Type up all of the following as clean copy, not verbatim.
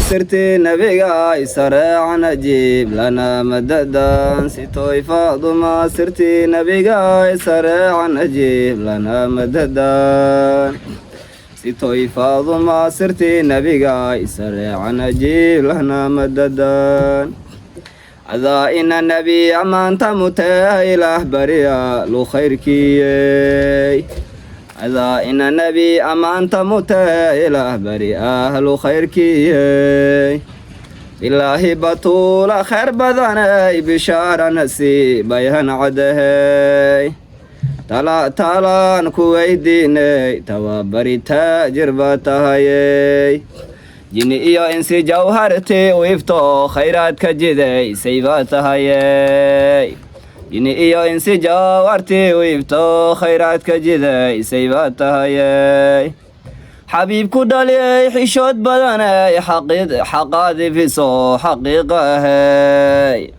Sirtii nabiga sareecan ajiib lana madadan, sitoy Faaduma, sirtii nabiga sareecan ajiib lana madadan, sitoy Faaduma, sirtii nabiga sareecan ajiib lana madadan. Adaa ina nebi ammaanta mutee, Ilaah bariya lu khayrkiiyey. Adaa ina nebi ammaanta mutee, Ilaah bari ahlu khayrkiiyey. Ilaahi batuula khayr badanay, bishaara nasiibayhan cadahey. Tala talaan ku weydiinay, tababari taajir baa tahayey. Jini iyo insi jawhartii wiifto, khayraadka jidaysay baa tahayey. Jini iyo insi jawhartii wiifto, khayraadka jidaysay baa tahayey. Xabiibku dhaliyay, xishood badanay, xaqaadi fiso xaqiiqa ahey.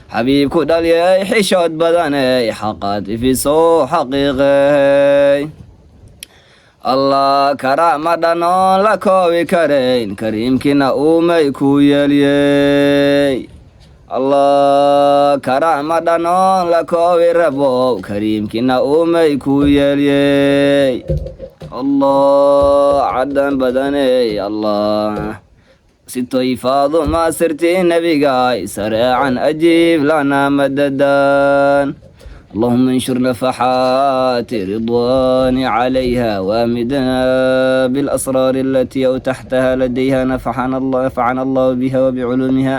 Xabiibku dhaliyay, xishood badanay, xaqaadi fiso xaqiiqahey. Allah karaama dhanoon la koobi karayn, kariimkiina uumay ku yeelyey. Allah karaama dhanoon la koobi rabow, kariimkiina uumay ku yeelyey. Allah cadan badaney, Allah sitoy Faaduma, sirtii nabiga sareecan ajiib lana madadan. اللهم انشر نفحات رضوان عليها، وامدنا بالأسرار التي أوتحتها لديها. نفعنا الله، نفعنا الله بها وبعلومها.